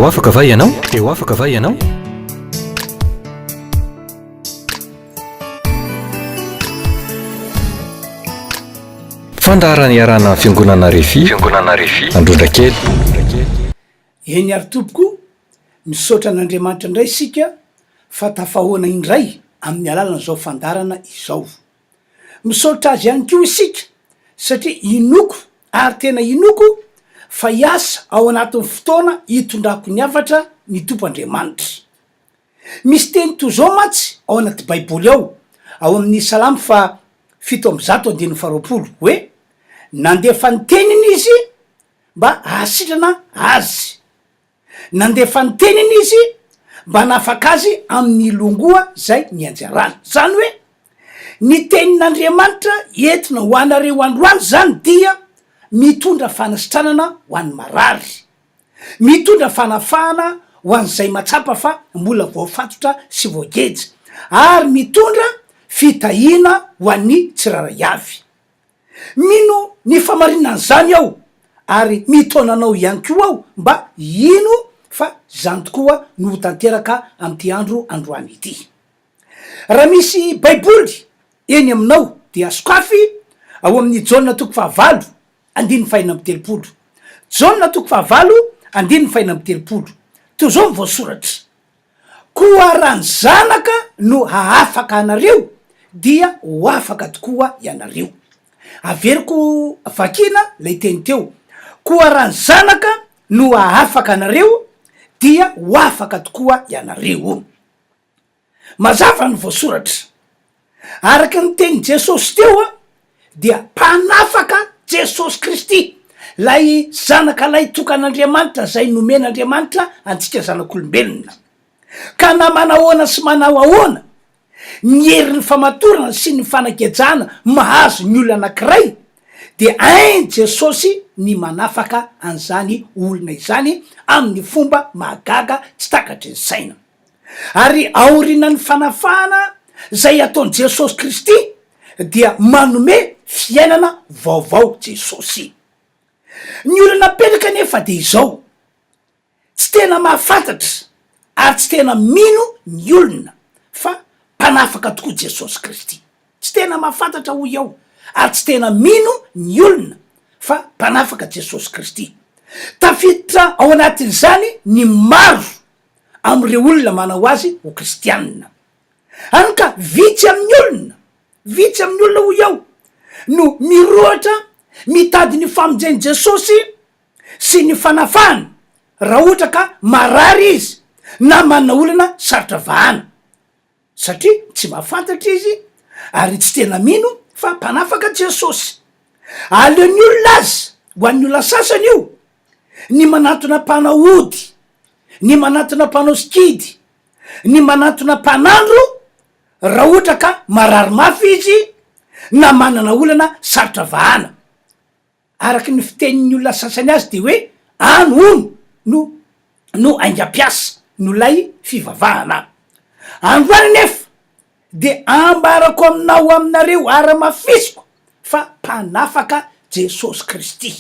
Te ho afaka va ianao? Te ho afaka va ianao? Fandaharana iarahana amin'ny Fiangonana Refi, Fiangonana Refi, Androndrakely. Eny ary tompoko, misaotra an'Andriamanitra indray isika fa tafahoana indray amin'ny alalan'izao fandaharana izao. Misaotra Azy ihany koa isika satria inoako ary tena inoako fa hiasa ao anatin'ny fotoana hitondrako ny hafatra ny Tompo Andriamanitra. Misy teny toy izao mantsy ao anaty Baiboly ao, ao amin'ny Salamo faha 107 andininy faha 20, hoe, Nandefa ny teniny Izy mba hahasitrana azy. Nandefa ny teniny Izy mba hanafaka azy amin'ny longoa izay nianjarany. Izany hoe, ny tenin'Andriamanitra entina ho anareo androany izany dia mitondra fanasitranana ho an'ny marary. Mitondra fanafahana ho an'izay mahatsapa fa mbola voafatotra sy voageja, ary mitondra fitahiana ho an'ny tsirairay avy. Mino ny famarinan'izany aho, ary mitaona anao ihany koa aho mba hino fa izany tokoa no ho tanteraka amin'ity andro androany ity. Raha misy Baiboly eny aminao dia sokafy ao amin'ny Jaona toko fahavalo andininy fahenina amby telopolo. Jaona toko fahavalo andininy fahenina amby telopolo. Toy izao ny voasoratra, Koa raha ny Zanaka no hahafaka anareo, dia ho afaka tokoa ianareo. Averiko vakiana ilay teny teo, Koa raha ny Zanaka no hahafaka anareo, dia ho afaka tokoa ianareo. Mazava ny voasoratra. Araka ny tenin'i Jesosy teo dia mpanafaka Jesosy Kristy, ilay Zanaka lahy tokan'Andriamanitra izay nomen'Andriamanitra antsika zanak'olombelona. Ka na manahoana sy manao ahoana ny herin'ny famatorana sy ny fanagejana mahazo ny olona anankiray dia hain'i Jesosy ny manafaka an'izany olona izany amin'ny fomba mahagaga tsy takatry ny saina. Ary aorianan'ny fanafahana izay ataon'i Jesosy Kristy dia manome fiainana vaovao Jesosy. Ny olana apetraka anefa dia izao, tsy tena mahafantatra ary tsy tena mino ny olona fa mpanafaka tokoa Jesosy Kristy. Tsy tena mahafantatra hoy aho ary tsy tena mino ny olona fa mpanafaka Jesosy Kristy. Tafiditra ao anatin'izany ny maro amin'ireo olona manao azy ho kristianina. Hany ka vitsy amin'ny olona, vitsy amin'ny olona hoy aho, no mirohotra mitady ny famonjen'i Jesosy sy ny fanafahany raha ohatra ka marary izy na manana olana sarotra vahana. Satria tsy mahafantatra izy ary tsy tena mino fa mpanafaka Jesosy. Aleon'ny olona aza, ho an'ny olona sasany io, ny manantona mpanao ody, ny manantona mpanao sikidy, ny manantona mpanandro raha ohatra ka marary mafy izy na manana olana sarotra vahana. Araka ny fitenin'ny olona sasany azy dia hoe any hono no no aingam-piasa no lay fivavahana. Androany anefa dia ambarako aminao aminareo ary hamafisiko fa mpanafaka Jesosy Kristy.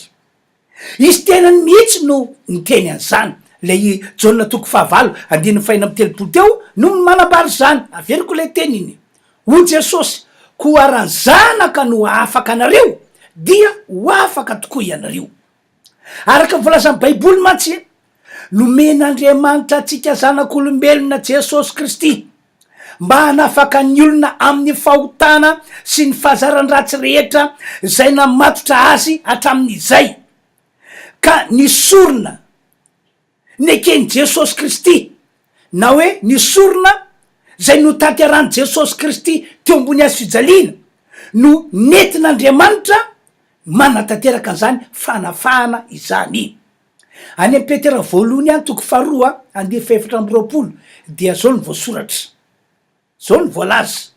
Izy tenany mihitsy no niteny an'izany. Ilay Jaona toko fahavalo andininy fahena amby telopolo teo no manambara izany. Averiko ilay teniny. Hoy Jesosy, Koa raha ny Zanaka no hahafaka anareo, dia ho afaka tokoa ianareo. Araka ny voalazan'ny Baiboly mantsy, nomen'Andriamanitra antsika zanak'olombelona Jesosy Kristy, mba hanafaka ny olona amin'ny fahotana sy ny fahazaran-dratsy rehetra izay namatotra azy hatramin'izay, ka ny sorona neken'i Jesosy Kristy, na hoe ny sorona izay notanterahan'i Jesosy Kristy teo ambony hazo fijaliana, no nentin'Andriamanitra manatanteraka an'izany fanafahana izany. Any amin'ny Petera voalohany ihany toko faharoa andininy fahefatra amby roapolo dia zao no voasoratra, zao no voalaza,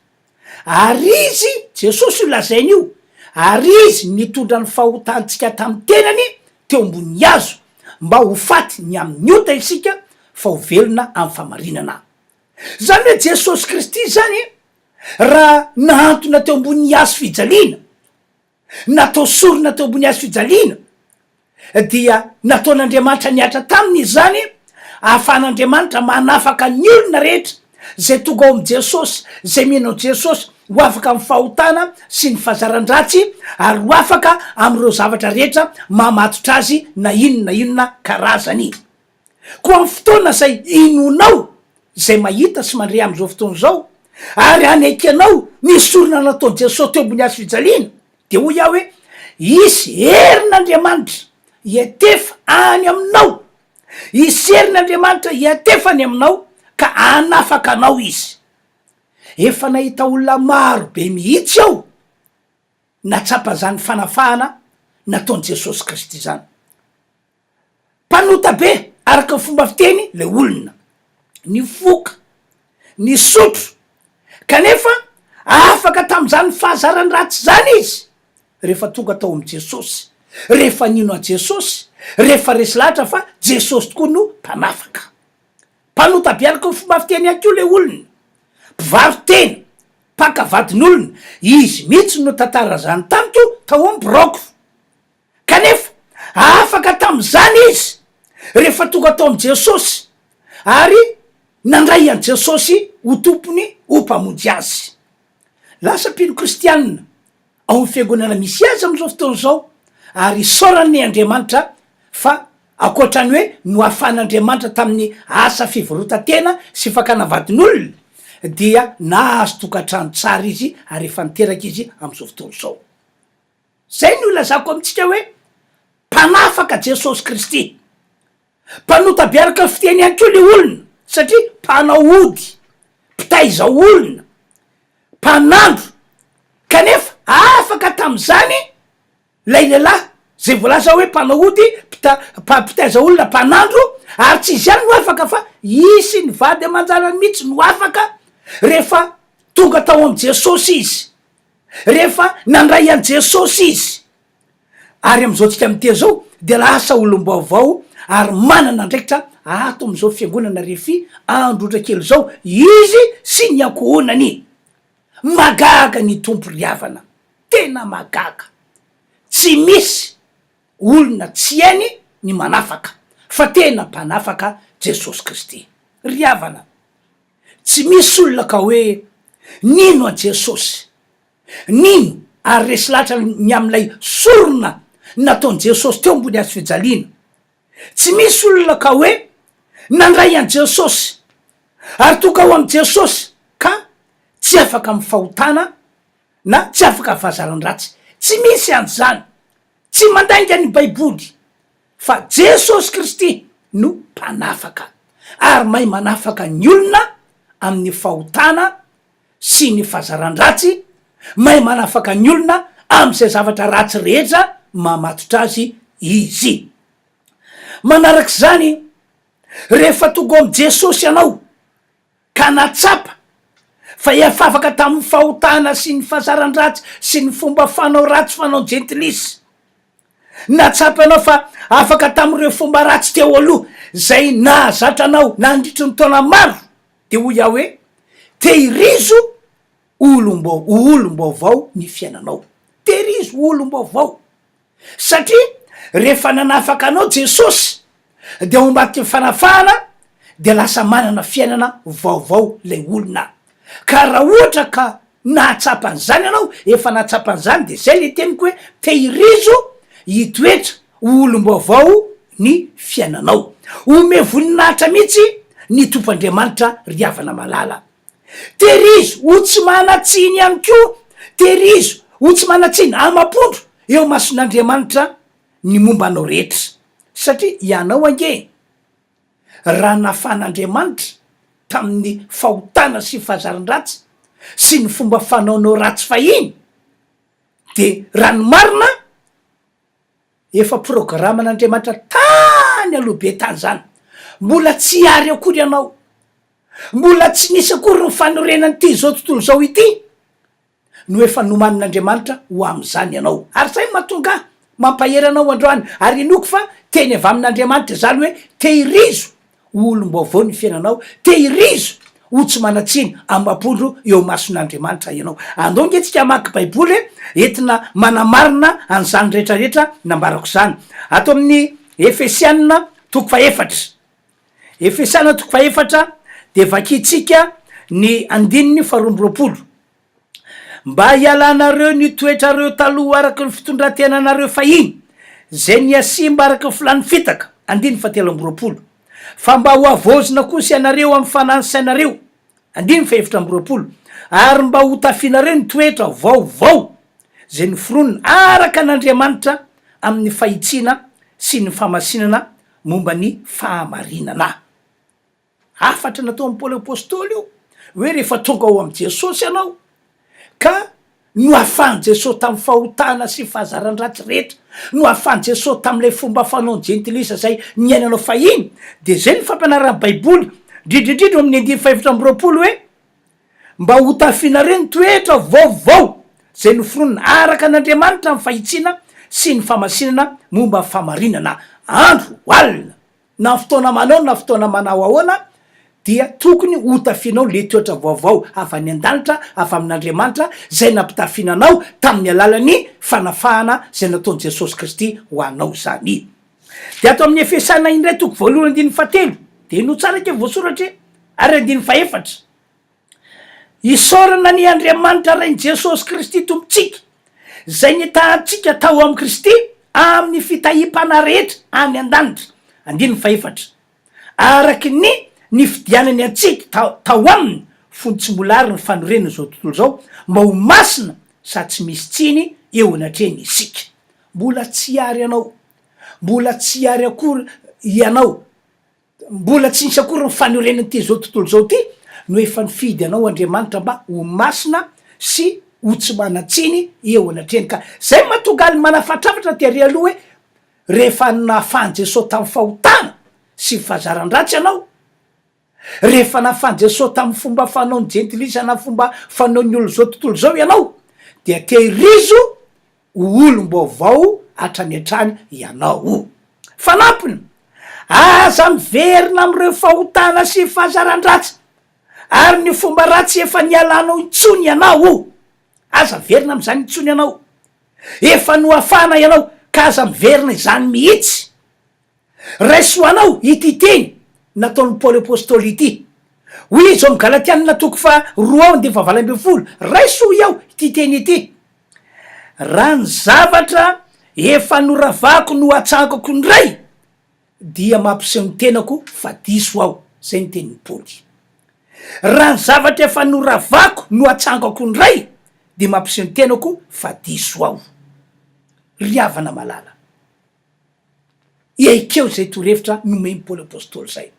Ary Izy, Jesosy io lazainy io, ary Izy nitondra ny fahotantsika tamin'ny tenany teo ambonin'ny hazo, mba ho faty ny amin'ny ota isika, fa ho velona amin'ny fahamarinana. Izany hoe Jesosy Kristy izany raha nahantona teo ambonin'ny hazo fijaliana, natao sorona teo ambony hazo fijaliana, dia nataon'Andriamanitra nihatra taminy izany. ahafahan'Andriamanitra manafaka ny olona rehetra izay tonga ao amin'i Jesosy, izay mino an'i Jesosy ho afaka amin'ny fahotana sy ny fazaran-dratsy ary ho afaka amin'ireo zavatra rehetra mamatotra azy na inona na inona karazany. Koa amin'ny fotoana izay inoanao izay mahita sy mandre amin'izao fotoana izao ary anekenao ny sorona nataon'i Jesosy teo ambony hazo fijaliana dia hoy aho hoe, hisy herin'Andriamanitra hiantefa any aminao, hisy herin'Andriamanitra hiantefa any aminao ka hanafaka anao Izy. Efa nahita olona maro be mihitsy aho nahatsapa izany fanafahana nataon'i Jesosy Kristy izany. Mpanota be araka ny fomba fiteny ilay olona, nifoka, nisotro, kanefa afaka tamin'izany fahazaran-dratsy izany izy rehefa tonga tao amin'i Jesosy, rehefa nino an'i Jesosy, rehefa resy lahatra fa Jesosy tokoa no mpanafaka. Mpanota be araka ny fomba fiteny ihany koa ilay olona, mpivaro-tena, mpaka vadin'olona, izy mihitsy no nitantara izany tamiko tao amin'ny biraoko. Kanefa afaka tamin'izany izy rehefa tonga tao amin'i Jesosy ary nandray an'i Jesosy ho Tompony, ho Mpamonjy azy. Lasa mpino kristianina ao amin'ny fiangonana misy azy amin'izao fotoana izao ary isaorany Andriamanitra fa ankoatra ny hoe nohafahan'Andriamanitra tamin'ny asa fivarotan-tena sy fakana vadin'olona dia nahazo tokantrano tsara izy ary efa niteraka izy amin'izao fotoana izao. Zay no ilazako amintsika hoe mpanafaka Jesosy Kristy. Mpanota be araka ny fiteny ihany koa le olona satria mpanao ody, mpitaiza olona, mpanandro kanefa afaka tamin'izany lay lehilahy zay voalaza hoe mpanao ody, mpita- mpitaiza olona, mpanandro ary tsy izy ihany no afaka fa izy sy ny vady aman-janany mihitsy no afaka rehefa tonga tao amin'i Jesosy izy. Rehefa nandray an'i Jesosy izy, ary amin'izao tsika miteny izao dia lasa olom-baovao ary manana andraikitra ato amin'izao fiangonana Refi Androtra kely izao izy sy ny ankohonany. Mahagaga ny Tompo ry havana, tena mahagaga. Tsy misy olona tsy hainy ny manafaka fa tena mpanafaka Jesosy Kristy. Ry havana, Tsy misy olona ka hoe nino an'i Jesosy, nino ary resy lahatra ny amin'ilay sorona nataon'i Jesosy teo ambony hazo fijaliana. Tsy misy olona ka hoe nandray an'i Jesosy ary tonga ao amin'i Jesosy ka tsy afaka amin'ny fahotana na tsy afaka amin'ny fahazaran-dratsy. Tsy misy an'izany. Tsy mandainga ny Baiboly. Fa Jesosy Kristy no Mpanafaka, ary mahay manafaka ny olona amin'ny fahotana sy ny fazaran-dratsy, mahay manafaka ny olona amin'izay zavatra ratsy rehetra mamatotra azy Izy. Manaraka izany, rehefa tonga ao amin'i Jesosy ianao, ka nahatsapa fa efa afaka tamin'ny fahotana sy ny fazaran-dratsy sy ny fomba fanao ratsy fanao jentilisa, Nahatsapa ianao fa afaka tamin'ireo fomba ratsy teo aloha izay nahazatra anao nandritry ny taona maro, dia hoy aho hoe, Tehirizo olom-bao, ho olom-baovao ny fiainanao. Tehirizo ho olom-baovao. Satria rehefa nanafaka anao Jesosy, dia ao ambadiky ny fanafahana dia lasa manana fiainana vaovao ilay olona. Ka raha ohatra ka nahatsapa an'izany ianao, efa nahatsapa an'izany dia izay le teniko hoe tehirizo hitoetra ho olom-baovao ny fiainanao. Omeo voninahitra mihitsy ny Tompo Andriamanitra ry havana malala. Tehirizo ho tsy manan-tsiny ihany koa, tehirizo ho tsy manan-tsiny amam-pondro eo imason'Andriamanitra ny momba anao rehetra. Satria ianao ange raha nafan'Andriamanitra tamin'ny fahotana sy fahazaran-dratsy sy ny fomba fanaonao ratsy fahiny, de raha ny marina, efa programan'Andriamanitra tany aloha be tany zany, mbola tsy ary akory ianao, mbola tsy nisy akory ny fanorenan'ity zao tontolo izao ity, no efa nomanin'Andriamanitra ho amin'izany ianao. Ary izay no mahatonga ahy mampahery anao androany, ary inoako fa teny avy amin'Andriamanitra izany hoe, tehirizo ho olom-baovao ny fiainanao, tehirizo ho tsy manan-tsiny amam-pondro eo imason'Andriamanitra ianao. Andao ange tsika hamaky Baiboly entina manamarina an'izany rehetra rehetra nambarako izany. Ato amin'ny Efesiana toko fahefatra. Efesana toko fahefatra dia vakintsika ny andininy faharoa amby 20. Mba hialanareo ny toetrareo taloha araka ny fitondran-tenanareo fahiny, izay nihasimba araka ny filàn'ny fitaka, andininy fahatelo amby 20. Fa mba hohavaozina kosa ianareo amin'ny fanahy sainareo, andininy fahefatra amby 20, ary mba hotafianareo ny toetra vaovao, izay noforonina araka an'Andriamanitra amin'ny fahitsiana sy ny fahamasinana momba ny fahamarinana. Hafatra nataon'i Paoly Apostoly io, hoe rehefa tonga ao amin'i Jesosy ianao, ka nohafahan'i Jesosy tamin'ny fahotana sy fahazaran-dratsy rehetra, nohafahan'i Jesosy tamin'ilay fomba fanaon'ny jentilisa izay niainanao fahiny, dia izay no fampianaran'ny Baiboly, indrindra indrindra ao amin'ny andininy fahefatra amby 20 hoe, Mba hotafianareo ny toetra vaovao izay noforonina araka an'Andriamanitra amin'ny fahitsiana sy ny fahamasinana momba ny fahamarinana, andro ho alina. Na fotoana manao na fotoana manao ahoana dia tokony hotafianao le toetra vaovao avy any an-danitra, avy amin'Andriamanitra, izay nampitafiana anao tamin'ny alalan'ny fanafahana izay nataon'i Jesosy Kristy ho anao izany. Dia ato amin'ny Efesiana indray toko voalohany andininy fahatelo, dia henoy tsara akia voasoratra e, ary andininy fahefatra. Isaorana anie Andriamanitra Rain'i Jesosy Kristy Tompontsika, izay nitahantsika tao amin'i Kristy amin'ny fitahiam-panahy rehetra any an-danitra, andininy fahefatra, araka ny nifidianany antsika tao tao aminy fony tsy mbola ary ny fanorenana izao tontolo izao, mba ho masina sady tsy misy tsiny eo anatrehany isika. Mbola tsy ary ianao, mbola tsy ary akory ianao Mbola tsy nisy akory ny fanorenan'ity izao tontolo izao ity no efa nifidy anao Andriamanitra mba ho masina sy ho tsy manan-tsiny eo anatrehany. Ka izay no mahatonga ahy manafatrafatra tery aloha hoe rehefa nafahan'i Jesoa tamin'ny fahotana sy ny fahazaran-dratsy ianao, rehefa nafahan'i Jesoa tamin'ny fomba fanaon'ny jentilisa na fomba fanaon'ny olon'izao tontolo izao ianao dia tehirizo ho olom-baovao hatrany hatrany ianao. Fanampiny, aza miverina amin'ireo fahotana sy fahazaran-dratsy ary ny fomba ratsy efa nialanao intsony ianao. Aza miverina amin'izany intsony ianao. Efa nohafahana ianao ka aza miverina izany mihitsy. Raiso ho anao ity teny nataon'i Paoly Apostoly ity. Hoy izy ao amin'ny Galatianina toko faharoa andininy fahavalo ambin'ny folo, Raiso hoy aho ity teny ity, Raha ny zavatra efa noravako no atsangako indray, dia mampiseho ny tenako fa diso aho. Izay ny tenin'i Paoly. Raha ny zavatra efa noravako no atsangako indray, dia mampiseho ny tenako fa diso aho. Ry havana malala. Ekeo izay torohevitra nomen'i Paoly Apostoly izay.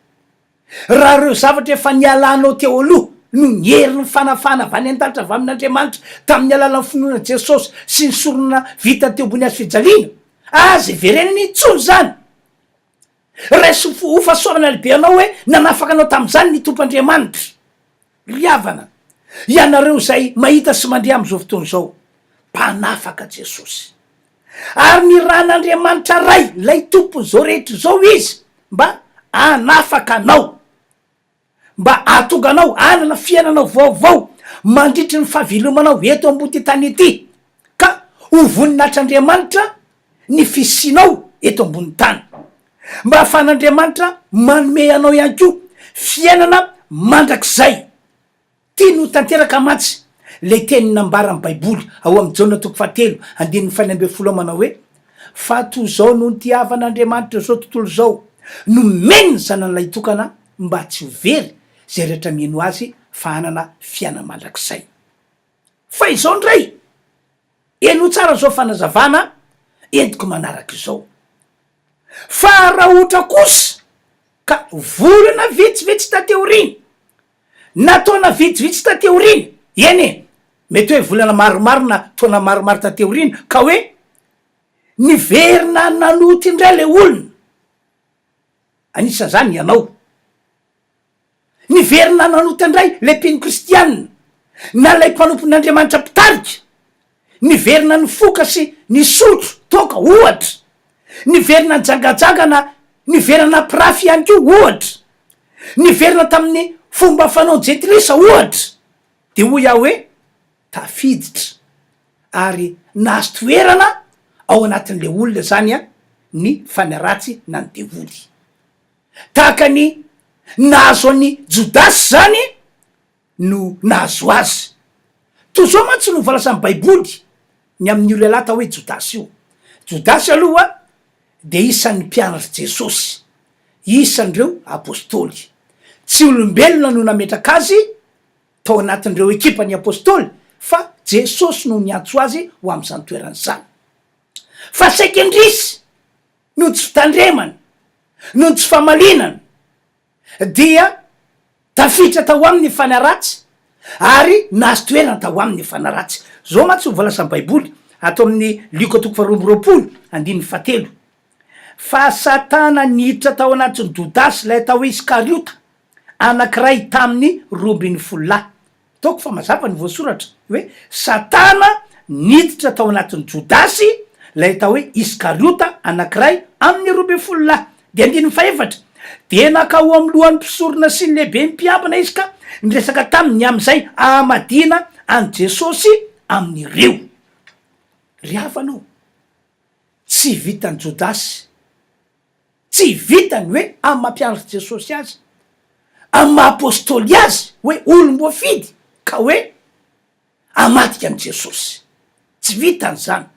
Raha ireo zavatra efa nialanao teo aloha noho ny herin'ny fanafahana avy any an-danitra avy amin'Andriamanitra tamin'ny alalan'ny finoana an'i Jesosy sy ny sorona vitany teo ambony hazo fijaliana, aza iverenana intsony izany. Raiso ho fahasoavana lehibe anao hoe nanafaka anao tamin'izany ny Tompo Andriamanitra. Ry havana, ianareo izay mahita sy mandre amin'izao fotoana izao, Mpanafaka Jesosy. Ary nirahan'Andriamanitra Ray, ilay Tompon'izao rehetra izao Izy, mba hanafaka anao, mba hahatonga anao hanana fiainana vaovao mandritry ny fahavelomanao eto ambon'ity tany ity, ka ho voninahitr'Andriamanitra ny fisianao eto ambonin'ny tany, mba hahafahan'Andriamanitra manome anao ihany koa fiainana mandrakizay. Tiany ho tanteraka mantsy ilay teny nambaran'ny Baiboly ao amin'ny Jaona toko fahatelo andininy fahenina ambin'ny folo ao manao hoe, Fa toy izao no nitiavan'Andriamanitra izao tontolo izao, nomeny ny Zanany lahitokana mba tsy ho very izay rehetra mino Azy fa hanana fiainana mandrakizay. Fa izao indray, henoy tsara izao fanazavana entiko manaraka izao. Fa raha ohatra kosa ka volana vitsivitsy taty aoriana, Na taona vitsivitsy taty aoriana, eny e, mety hoe volana maromaro na taona maromaro taty aoriana, ka hoe niverina nanota indray ilay olona, anisan'izany ianao, niverina nanota indray ilay mpino kristiana, na ilay mpanompon'Andriamanitra mpitarika, Niverina nifoka sy nisotro toaka, ohatra. Niverina nijangajanga na niverina nampirafy ihany koa, ohatra. Niverina tamin'ny fomba fanao jentilisa, ohatra. Dia hoy aho hoe, Tafiditra ary nahazo toerana ao anatin'ilay olona izany ny fanahy ratsy na ny devoly. Tahaka ny. Nahazo an'i Jodasy izany no nahazo azy. Toy izao mantsy no voalazan'ny Baiboly ny amin'io lehilahy atao hoe Jodasy io. Jodasy aloha dia isan'ny mpianatr'i Jesosy, isan'ireo apostoly. Tsy olombelona no nametraka azy tao anatin'ireo ekipan'ny apostoly fa Jesosy no niantso azy ho amin'izany toerana izany. Fa saika indrisy noho ny tsy fitandremana, noho ny tsy famalinana, dia tafiditra tao aminy ny fanahy ratsy ary nahazo toerana tao aminy ny fanahy ratsy. Izao mantsy no voalazan'ny Baiboly ato amin'ny Lioka toko faharoa amby roapolo andininy fahatelo, Fa Satana niditra tao anatin'i Jodasy ilay atao hoe Iskariota, anankiray tamin'ny 12 lahy. Ataoko fa mazava ny voasoratra hoe Satana niditra tao anatin'i Jodasy, ilay atao hoe Iskariota, anankiray amin'ny 12 lahy. Dia andininy fahefatra, Dia nankao amin'ny lohan'ny mpisorona sy ny lehiben'ny mpiambina izy ka niresaka taminy ny amin'izay hahamadiana an'i Jesosy amin'ireo. Ry havana ô, tsy vitan'i Jodasy Tsy vitany hoe amin'ny maha mpianatr'i Jesosy azy, amin'ny maha apostoly azy, hoe olom-boafidy ka hoe hamadika an'i Jesosy. Tsy vitany izany.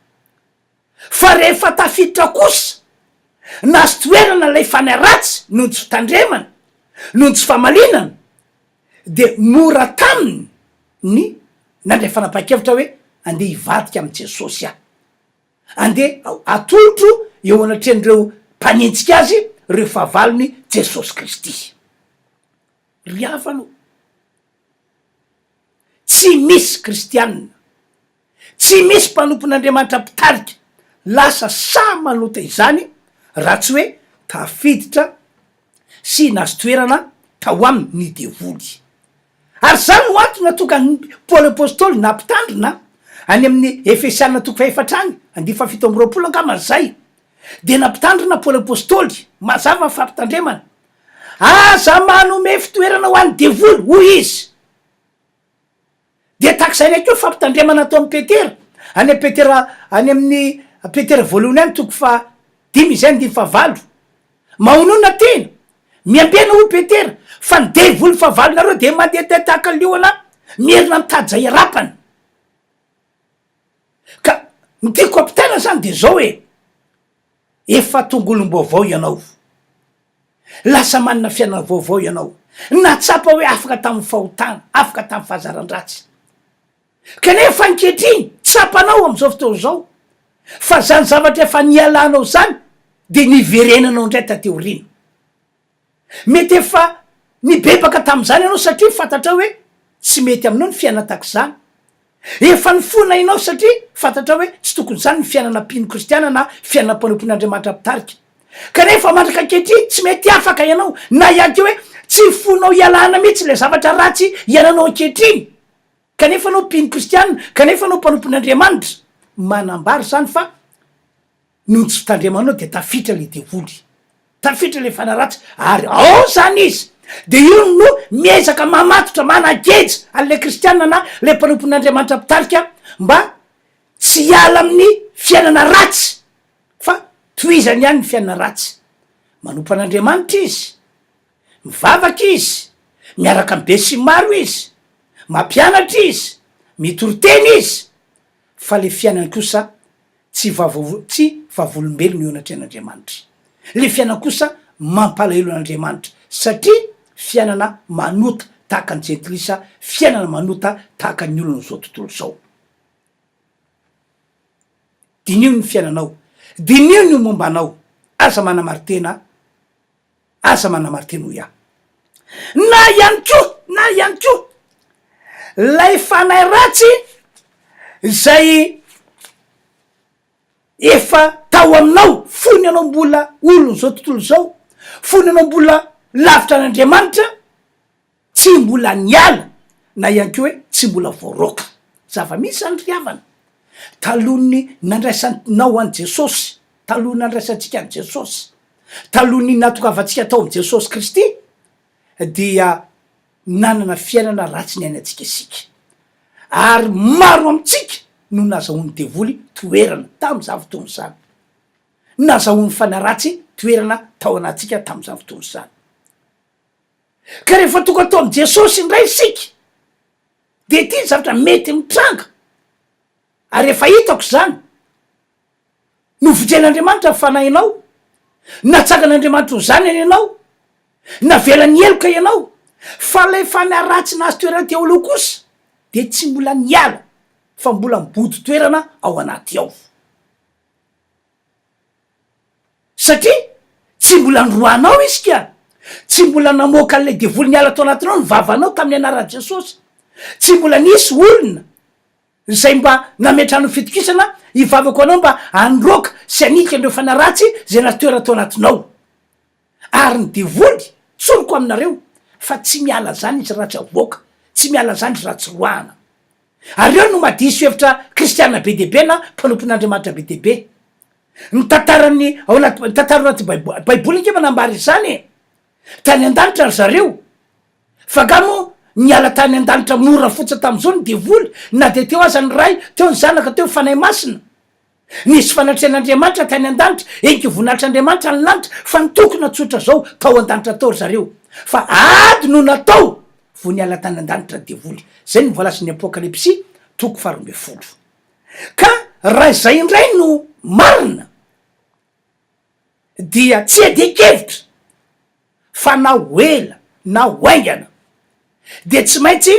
Fa rehefa tafiditra kosa, nahazo toerana ilay fanahy ratsy noho ny tsy fitandremana, noho ny tsy famalinana, dia mora taminy ny nandray fanapahan-kevitra hoe andeha hivadika amin'i Jesosy aho. Andeha atolotro eo anatrehan'ireo mpanenjika azy ireo fahavalony Jesosy Kristy. Ry havana o, tsy misy kristianina, tsy misy mpanompon'Andriamanitra mpitarika lasa sahy manota izany raha tsy hoe tafiditra sy nahazo toerana tao aminy ny devoly. Ary izany no antony nahatonga an'i Paoly Apostoly nampitandrina, any amin'ny Efesiana toko fahefatra any, andininy fahafito amby 20 angamba izay, dia nampitandrina Paoly Apostoly, mazava ny fampitandremana, Aza manome fitoerana ho an'ny devoly, hoy izy. Dia tahaka izay ihany koa ny fampitandremana ataon'i Petera, any amin'ny Petera, any amin'ny Petera voalohany any toko faha-5 izay andininy fahavalo. Mahonona tena, miambena hoy Petera, fa ny devoly fahavalonareo dia mandehandeha tahaka ny liona mierona mitady izay harapany. Ka ny tiako ampitaina izany dia izao hoe, efa tonga olom-baovao ianao. Lasa manana fiainana vaovao ianao. Nahatsapa hoe afaka tamin'ny fahotana, afaka tamin'ny fahazaran-dratsy. Kanefa ankehitriny, tsapanao amin'izao fotoana izao fa izany zavatra efa nialanao izany dia niverenanao indray taty aoriana. Mety efa nibebaka tamin'izany ianao satria fantatrao hoe tsy mety aminao ny fiainana tahaka izany. Efa nifona ianao satria fantatrao hoe tsy tokony izany ny fiainana mpino kristiana na fiainana mpanompon'Andriamanitra mpitarika. Kanefa mandraka ankehitriny tsy mety afaka ianao na ihany koa hoe tsy fonao ialana mihitsy ilay zavatra ratsy iainanao ankehitriny. Kanefa ianao mpino kristiana, kanefa ianao mpanompon'Andriamanitra. Manambara izany fa Noho ny tsy fitandremanao dia tafiditra ilay devoly, tafiditra ilay fanahy ratsy ary ao izany izy dia io no miezaka mamatotra, manageja an'ilay kristiana na ilay mpanompon'Andriamanitra mpitarika mba tsy hiala amin'ny fiainana ratsy fa tohizany ihany ny fiainana ratsy. Manompo an'Andriamanitra izy, mivavaka izy, miaraka amin'ny besinimaro izy, mampianatra izy, mitory teny izy fa ilay fiainany kosa Tsy vavol tsy vavolombelona eo anatrehan'Andriamanitra. Le fiainana kosa mampalahelo an'Andriamanitra satria fiainana manota tahaka ny jentilisa, fiainana manota tahaka ny olon'izao tontolo izao. Diniho ny fiainanao, diniho ny momba anao, aza manamari-tena, aza manamari-tena hoy aho. Na ihany koa, na ihany koa, lay fanahy ratsy izay efa tao aminao fony ianao mbola olon'izao tontolo izao, fony ianao mbola lavitra an'Andriamanitra, tsy mbola niala na ihany koa hoe tsy mbola voaroaka. Zava-misy izany ry havana. Talohan'ny nandraisanao an'i Jesosy, talohan'ny nandraisantsika an'i Jesosy, talohan'ny nahatongavantsika tao amin'i Jesosy Kristy dia nanana fiainana ratsy niainantsika isika. Ary maro amintsika no nazahoan'ny devoly toerana tamin'izany fotoana izany. Nazahoan'ny fanahy ratsy toerana tao anatintsika tamin'izany fotoana izany. Ka rehefa tonga tao amin'i Jesosy indray isika, dia ity ny zavatra mety mitranga, ary efa hitako izany, Novonjen'Andriamanitra ny fanahinao, natsangan'Andriamanitra ho zanany ianao, navelany heloka ianao, fa ilay fanahy ratsy nahazo toerana teo aloha kosa dia tsy mbola niala fa mbola mibodo toerana ao anaty ao. Satria tsy mbola noroahanao izy ka, tsy mbola namoaka an'ilay devoly niala tao anatinao ny vavanao tamin'ny anaran'i Jesosy, tsy mbola nisy olona izay mba nametrahany fitokisana hivavaka ho anao mba handroaka sy hanilika an'ireo fanahy ratsy izay natoera tao anatinao. Ary ny devoly, tsoriko aminareo, fa tsy miala zany izy raha tsy avoaka, tsy miala zany izy raha tsy roahana. Ary eo no mahadiso hevitra kristiana be dia be na mpanompon'Andriamanitra be dia be. Ny tantaran'ny ao anaty, ny tantara ao anaty baibo- baiboly ange manambara izany e! Tany an-danitra ry zareo, Fa nga moa niala tany an-danitra mora fotsiny tamin'izao ny devoly na dia teo aza ny Ray, teo ny Zanaka, teo ny Fanahy Masina? Nisy fanatrehan'Andriamanitra tany an-danitra, enky voninahitr'Andriamanitra ny lanitra, fa nitokona tsotra izao tao an-danitra tao ry zareo. Fa ady no natao vao niala tany an-danitra ny devoly. Izay no voalazan'ny Apokalypsy toko faharoa 12. Ka raha izay indray no marina dia tsy iadian-kevitra fa na ho ela na ho haingana dia tsy maintsy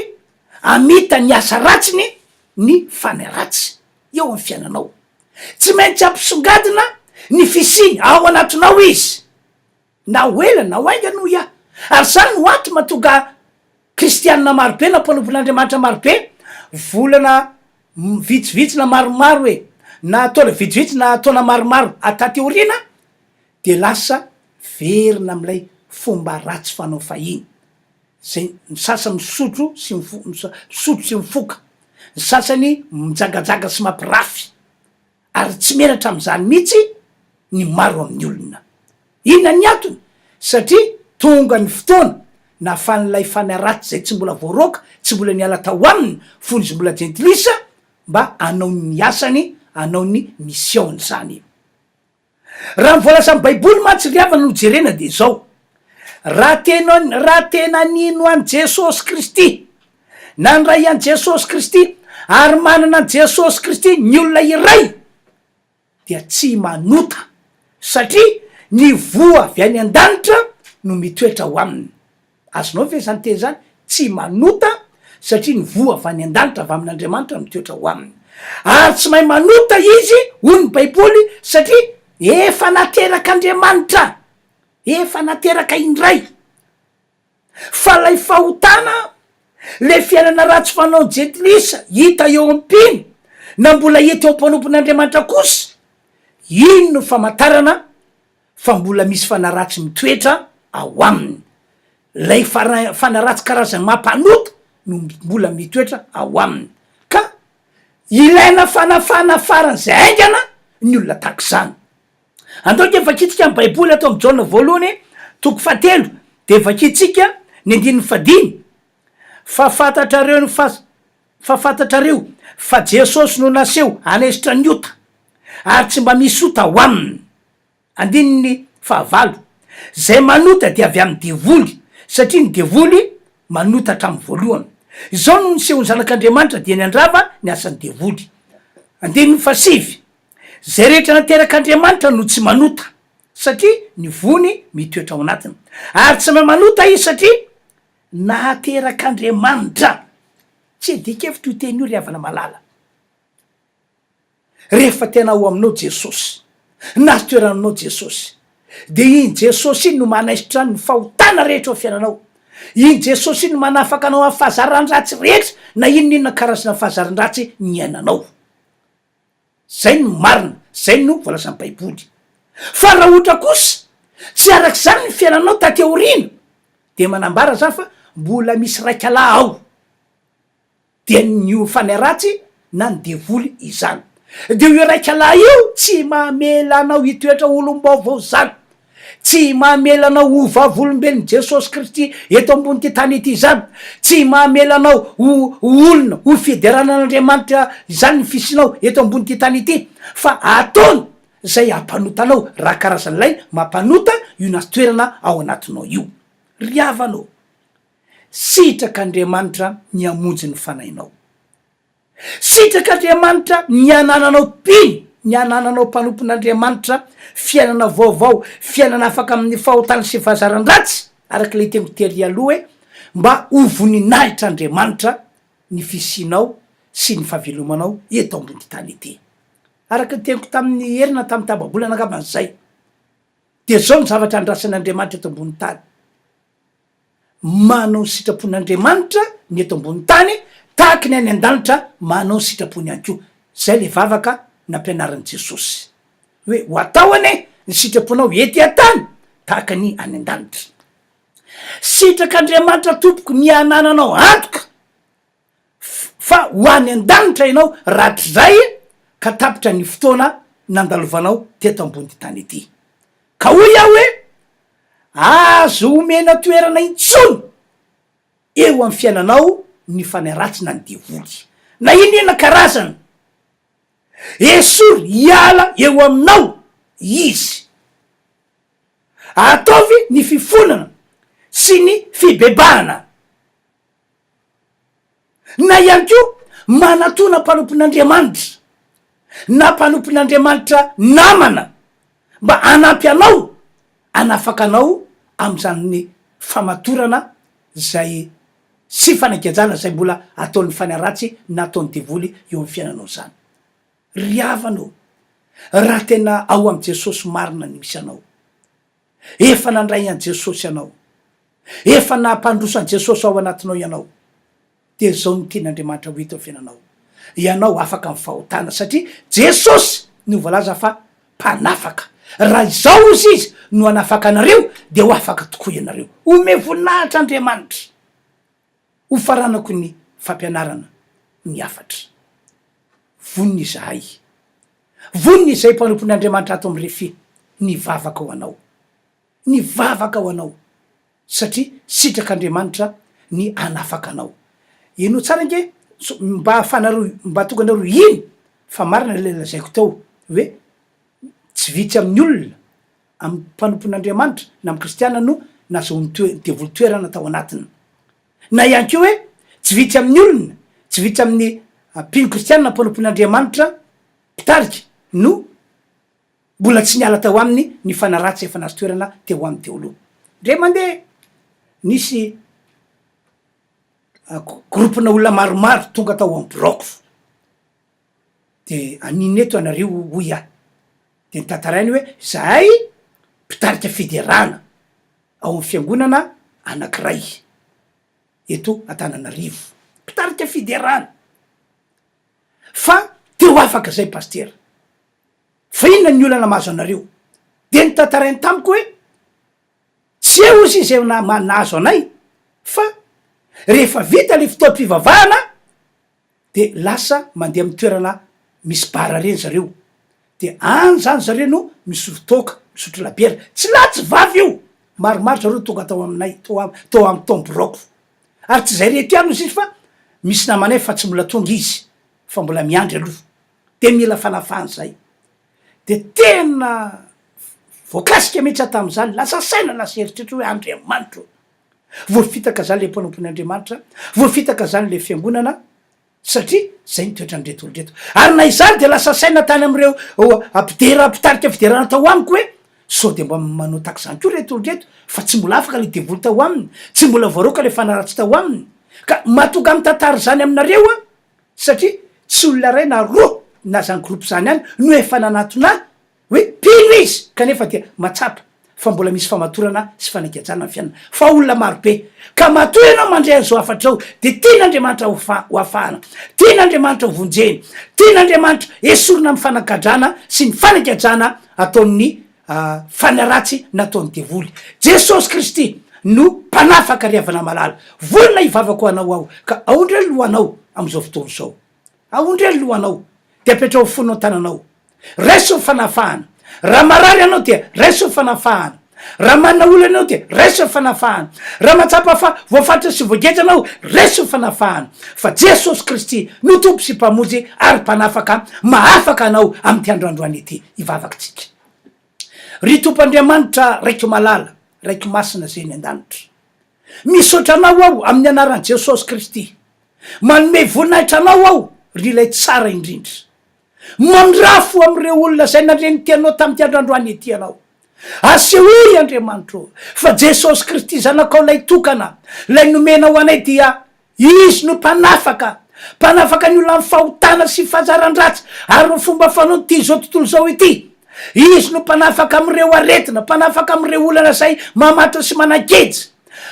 hamita ny asa ratsiny ny fanahy ratsy eo amin'ny fiainanao. Tsy maintsy hampisongadina ny fisiany ao anatinao izy, na ho ela na ho haingana hoy aho. Ary izany no antony mahatonga kristianina marobe na mpanompon'Andriamanitra marobe volana vitsivitsy na maromaro e, na taona vitsivitsy na taona maromaro taty aoriana dia lasa verina amin'ilay fomba ratsy fanao fahiny, izay ny sasany misotro sy mifo- misotro sy mifoka, ny sasany mijangajanga sy mampirafy, ary tsy menatra amin'izany mihitsy ny maro amin'ny olona. Inona ny antony? Satria tonga ny fotoana nahafahan'ilay fanahy ratsy izay tsy mbola voaroaka, tsy mbola niala tao aminy fony izy mbola jentilisa, mba hanao ny asany, hanao ny mission-ny izany. Raha ny voalazan'ny baiboly mantsy ry havana no jerena dia izao, raha tena raha tena nino an'i Jesosy Kristy, nandray an'i Jesosy Kristy ary manana an'i Jesosy Kristy ny olona iray dia tsy manota satria ny voa avy any an-danitra no mitoetra ao aminy. Azonao ve izany teny izany? Tsy manota satria ny voa avy any an-danitra avy amin'Andriamanitra no mitoetra ao aminy. Ary tsy mahay manota izy, hoy ny Baiboly, satria efa naterak'Andriamanitra, efa nateraka indray. Fa ilay fahotana, ilay fiainana ratsy fanaon'ny jentilisa hita eo amin'ny mpino na mbola hita eo am-panompon'Andriamanitra kosa, iny no famantarana fa mbola misy fanahy ratsy mitoetra ao aminy. Ilay fanahy ratsy karazany mampanota no mbola mitoetra ao aminy. Ka ilaina fanafana faran'izay haingana ny olona tahaka izany. Andao ange vakintsika ny Baiboly ato amin'ny Jaona voalohany toko fahatelo dia vakintsika ny andininy fahadimy, Fa fantatrareo ny fa fa fantatrareo fa Jesosy no naseho hanaisotra ny ota, ary tsy mba misy ota ao aminy. Andininy fahavalo, Izay manota dia avy amin'ny devoly, satria ny devoly manota hatramin'ny voalohany. Izao no nisehoan'ny Zanak'Andriamanitra dia ny handrava ny asan'ny devoly. Andininy fahasivy, Izay rehetra naterak'Andriamanitra no tsy manota, satria ny voany mitoetra ao anatiny. Ary tsy mahay manota izy satria naterak'Andriamanitra. Tsy adika-hevitra io teny io ry havana malala. Rehefa tena ao aminao Jesosy, na toerana aminao Jesosy, dia iny Jesosy iny no manaisotra ny fahotana rehetra ao fiainanao. Iny Jesosy iny no manafaka anao amin'ny fahazaran-dratsy rehetra, na inona inona karazana fahazaran-dratsy niainanao. Zay no marina, zay no voalazan'ny Baiboly. Fa raha ohatra kosa tsy arak'izany ny fiainanao taty aoriana, dia manambara zany fa mbola misy raikalahy ao. Dia ny io fanahy ratsy na ny devoly izany. Dia io iraikalahy io tsy mamela anao hitoetra ho olom-baovao izany. Tsy mamela anao ho vavolombelon'i Jesosy Kristy eto ambonin'ity tany ity izany. Tsy mamela anao ho ho olona, ho fiderana an'Andriamanitra izany ny fisianao eto ambonin'ity tany ity. Fa ataony izay hampanota anao raha karazan'ilay mampanota io nahazo toerana ao anatinao io. Ry havana ô! Sitrak'Andriamanitra ny hamonjy ny fanahinao. Sitrak'Andriamanitra ny hanananao mpino, ny hanananao mpanompon'Andriamanitra, fiainana vaovao, fiainana afaka amin'ny fahotana sy fahazaran-dratsy, araka ilay teniko tery aloha hoe, mba ho voninahitr'Andriamanitra ny fisianao sy ny fahavelomanao eto ambony tany ety. Araka ny teniko tamin'ny herina tamin'ny tapa-bolana angambany izay, dia izao ny zavatra andrasan'Andriamanitra eto ambony tany. Manao ny sitrapon'Andriamanitra ny eto ambony tany tahaky ny any an-danitra manao ny sitrapony ihany koa. Izay ilay vavaka nampianarin'i Jesosy. Hoe ho atao anie ny sitraponao ety an-tany tahaka ny any an-danitra. Sitrak'Andriamanitra tompoko ny hanananao antoka fa ho any an-danitra ianao rahatrizay ka tapitra ny fotoana nandalovanao teto ambony tany ety. Ka hoy aho hoe, Aza omena toerana intsony eo amin'ny fiainanao ny fanahy ratsy na ny devoly, na inona karazany. Esory hiala eo aminao izy. Ataovy ny fifonana sy ny fibebahana. Na ihany koa manatona mpanompon'Andriamanitra na mpanompon'Andriamanitra namana mba hanampy anao hanafaka anao amin'izany famatorana izay sy fanagejana izay mbola ataon'ny fanahy ratsy na ataon'ny devoly eo amin'ny fiainanao izany. Ry havana ô, raha tena ao amin'i Jesosy marina ny misy anao, Efa nandray an'i Jesosy ianao. Efa nampandroso an'i Jesosy ao anatinao ianao. Dia izao no tian'Andriamanitra ho hita eo fiainanao. Ianao afaka amin'ny fahotana satria Jesosy no voalaza fa mpanafaka. Raha izao hozy Izy no hanafaka anareo dia ho afaka tokoa ianareo. Omeo voninahitra Andriamanitra. Hofaranako ny fampianarana ny hafatra. Vonona izahay. Vonona izay mpanompon' Andriamanitra ato amin'ny Refi nivavaka ho anao. Nivavaka ho anao satria sitrak' Andriamanitra ny hanafaka anao. Henoy tsara ange mba ahafahanareo mba hahatonga anareo hino fa marina ilay lazaiko teo hoe tsy vitsy amin'ny olona, amin'ny mpanompon' Andriamanitra na amin'ny kristiana no nazahoan'ny toe- devoly toerana tao anatiny. Na ihany koa hoe tsy vitsy amin'ny olona, tsy vitsy amin'ny mpino kristiana mpanompon'Andriamanitra mpitarika no mbola tsy niala tao aminy ny fanahy ratsy efa nahazo toerana teo aminy teo aloha. Indray mandeha nisy groupe-na olona maromaro tonga tao amin'ny biraoko de an'inona eto ianareo hoy aho, de notantarainy hoe zahay mpitarika fiderana. ao amin'ny fiangonana anankiray eto Antananarivo, mpitarika fiderana, fa te ho afaka zay pasitera, fa inona ny olana mahazo anareo? De notantarainy tamiko hoe tsy eo ozy izay nahazo anay fa rehefa vita le fotoam-pivavahana de lasa mandeha amin'ny toerana misy bar reny zareo, de any zany zareo no misotro toaka, misotro labiera, tsy lahy tsy vavy io, maromaro zareo tonga tao aminay, tao am- tao am- tao am biraoko, ary tsy zay reto ihany ozy izy fa misy namanay fa tsy mbola tonga izy fa mbola miandry aloha, de mila fanafahana zay, de tena voakasika mihitsy aho tamin'izany, lasa saina, lasa eritreritra hoe Andriamanitra ô! Voafitaka zany le mpanompon'Andriamanitra, voafitaka zany le fiangonana satria zay ny toetran'ireto olona ireto. Ary na izany dia lasa saina tany amin'ireo mpidera mpitarika fiderana tao amiko hoe sao dia mba manao tahaka izany koa ireto olona ireto fa tsy mbola afaka le devoly tao aminy, tsy mbola voaroaka le fanahy ratsy tao aminy. Ka mahatonga mitantara izany aminareo aho satria tsy olona iray na roa na zany groupe zany ihany no efa nanatona ahy Hoe mpino izy kanefa dia mahatsapa fa mbola misy famatorana sy fanagejana ny fiainana fa olona maro be ka matoa ianao mandre an'izao hafatra izao dia tian'Andriamanitra ho ho afahana, tian'Andriamanitra ho vonjena, tian'Andriamanitra esorina amin'ny fanagadrana sy ny fanagejana ataon'ny fanahy ratsy nataon'ny devoly. Jesosy Kristy no mpanafaka ry havana malala. Vonona hivavaka ho anao aho ka aondreo ny lohanao amin'izao fotoana izao. Aondreo ny lohanao dia apetraho fonao ny tananao. Raiso ny fanafahana. Raha marary ianao dia raiso ny fanafahana. Raha manana olana ianao dia raiso ny fanafahana. Raha mahatsapa fa voafaritra sy voageja ianao, raiso ny fanafahana. Fa Jesosy Kristy no Tompo sy Mpamonjy ary Mpanafaka mahafaka anao amin'ity andro androany ity. Hivavaka isika. Ry Tompo Andriamanitra Raiko malala, Raiko masina izay any an-danitra. Misaotra Anao aho amin'ny anaran'i Jesosy Kristy. Manome voninahitra Anao aho, ry Ilay tsara indrindra. Mandrafo amin'ireo olona izay nandre ny teninao tamin'ity andro androany ity Ianao. Asehoy, Andriamanitra ô, fa Jesosy Kristy Zanakao Ilay tokana, Ilay nomenao anay dia Izy no Mpanafaka, Mpanafaka ny olona amin'ny fahotana sy fahazaran-dratsy ary ny fomba fanaon'ity izao tontolo izao ity. Izy no Mpanafaka amin'ireo aretina, Mpanafaka amin'ireo olana izay mamatotra sy manageja.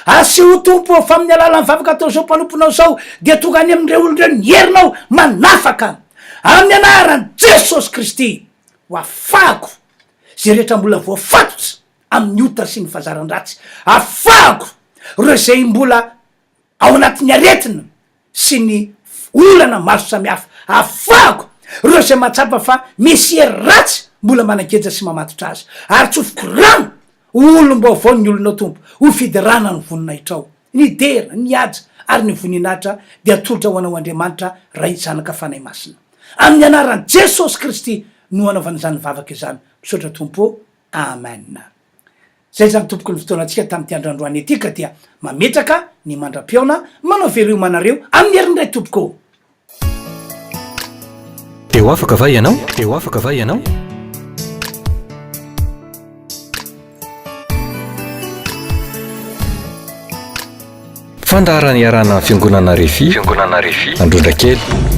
Asehoy Tompo ô, fa amin'ny alalan'ny vavaka ataon'izao mpanomponao izao dia tonga any amin'ireo olona ireo ny herinao manafaka. Amin'ny anaran'i Jesosy Kristy, ho afahako izay rehetra mbola voafatotra amin'ny ota sy ny fahazaran-dratsy. Afahako ireo izay mbola ao anatin'ny aretina sy ny olana maro samihafa. Afahako ireo izay mahatsapa fa misy hery ratsy mbola manageja sy mamatotra azy. Ary tsofiko rano ho olom-baovao ny olonao Tompo, ho fiderana ny voninahitrao. Ny dera, ny haja ary ny voninahitra dia atolotra ho Anao Andriamanitra Ray, Zanaka, Fanahy Masina. Amin'ny anaran'i Jesosy Kristy no anaovana izany vavaka izany. Misaotra Tompo ô. Amen. Zay zany tompoko ny fotoanantsika tamin'ity andro androany ity ka dia mametraka ny mandra-pihaona manao veloma anareo amin'ny heriny indray tompoko ô. Dia ho afaka va ianao? Dia ho afaka va ianao? Fandaharana iarahana amin'ny Fiangonana Refi, Fiangonana Refi, Androndrakely.